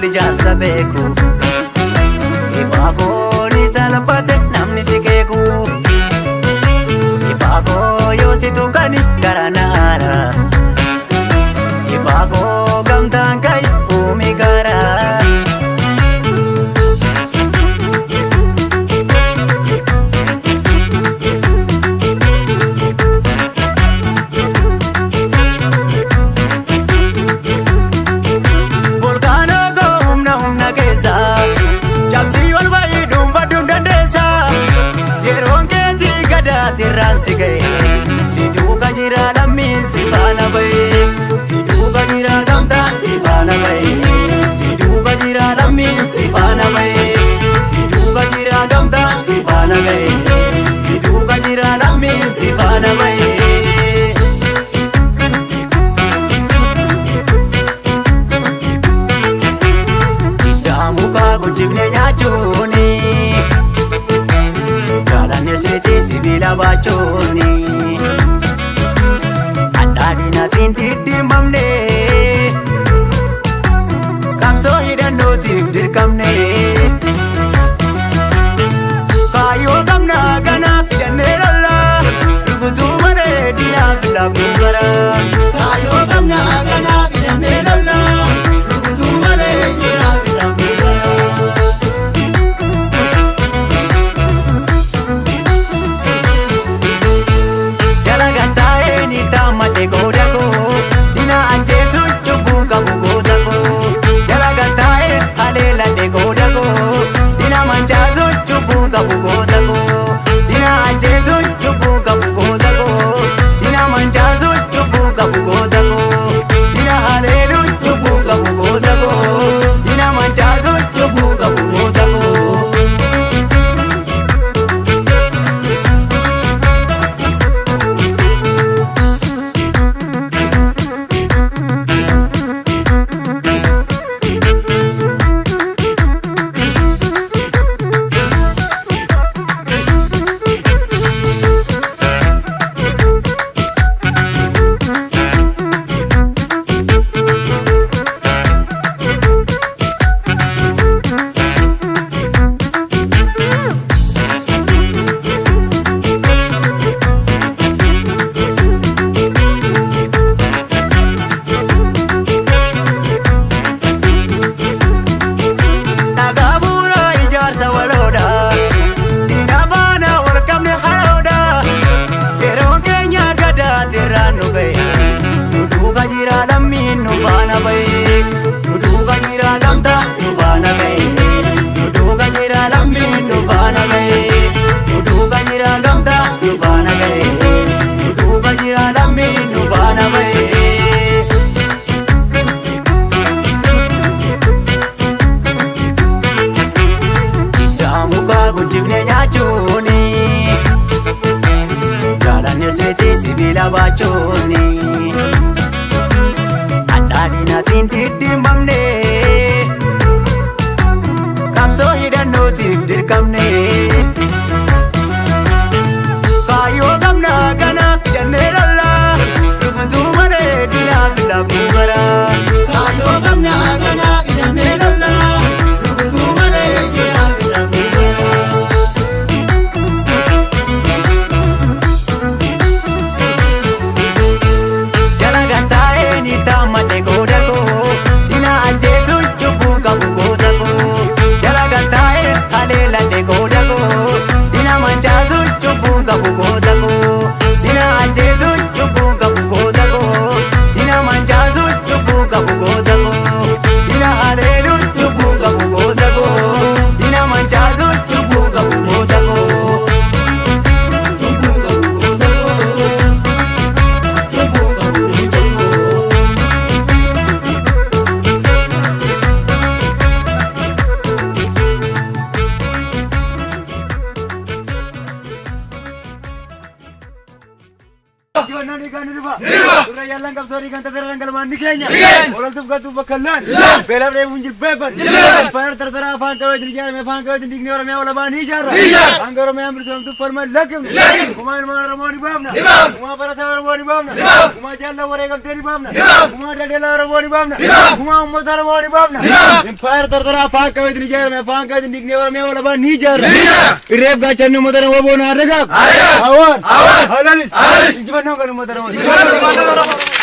Wal ijaarsa beeku. Ifaa ni salphate namni si keeku. Ifaa koo yoo si tuqani gara naara. Ifaa koo gamtaan ka'i uumi gara. Volkaanoo koo humna humna keessa. Cabsii ol ba'ii dhuunfadhuun dandeessa. Yeroon keetii gadaatirraan si ga'e. Si duuka jira lammiin si faana ba'e. Si duuka jira gamtaan si faana ba'e. Si duuka jira lammiin si faana ba'e. Si duuka jira gamtaan si faana ba'e. Si duuka jira lammiin si faana ba'e. Daamukaa guddifne nyaachuuni. Jaalanne seetii sibiila baachuuni. Adhaadhinaatiin diddiimamne. Qabsoo hidhannootiif dirqamne. Kaayyoo qabnaa kanaaf hidhannee lolla. Rukutuu malee diinaaf laafnu bara. Kaayyoo qabnaa kanaaf hidhannee lolla. Rukutuu malee diinaaf laafnu bara. Jala gattaa'ee ni taammadhe gooda koo. Dina ajjeesuun cubbuu qabu goota koo. Jala gattaa'ee haleeladhe gooda koo. Dina mancaasuun cubbuu qabu goota koo. Dina ajjeesuun cubbuu qabu goota koo. Dina mancaasuun cubbuu qabu goota koo. Dina haleeluun cubbuu qabu goota koo. Dina mancaasuun cubbuu qabu goota koo. Dhagaa bu'uuraa ijaarsa waloodha. Diina baana wal qabne haroodha. Yeroon keenya gadaatirraan nu ga'e. Nu duuka jira lammiin nu faana ba'e. Nu duuka jira gamtaa nu faana ga'e. Nu duuka jira lammiin nu faana ba'e. Nu duuka jira gamtaa nu faana ga'e. Nu duuka jira lammiin nu faana ba'e. Daamukaa guddifne nyaachuuni. Jaalanne seetii sibiila baachuuni. Adhaadhinaatiin diddiimamne. Qabsoo hidhannootiif dirqamne. Kaayyoo qabnaa kanaaf hidhannee lolla. Rukutuu malee diinaaf laafnu bara. Kaayyoo qabnaa kanaaf hidhannee lolla. Rukutuu malee diinaaf laafnu bara. Jala gattaa'ee ni taammadhe gooda koo. Dina ajjeesuun cubbuu qabu goota koo. Jala gattaa'ee haleeladhe gooda koo. Injifannaan dhiigaan ni dhufa. Durra yaallan qabsoo dhiigaan tattaran galmaan ni keenya. Ololtuuf galtuuf bakka hin laannu. Beelaaf dheebuun jilbeeffannu. Impaayera tartaraa afaan qabeetiin ijaarame afaan qabeetiin diignee Oromiyaa walabaa ni ijaarra. Hanga Oromiyaan bilisoomtuuf falma hin lakkifnu. Gumaa ilmaan Oromoo ni baafna. Gumaa barataa Oromoo ni baafna. Gumaa jaallan wareegamtee ni baafna. Gumaa daldalaa Oromoo ni baafna. Gumaa uummata Oromoo ni baafna. Impaayera tartaraa afaan qabeetiin ijaarame afaan qabeetiin diignee Oromiyaa walabaa ni ijaarra. Irreef gaachanni uummata Oromoo boona haa dagaagu. Hawaan. Halalis. Injifannoon kan uummata Oromoo.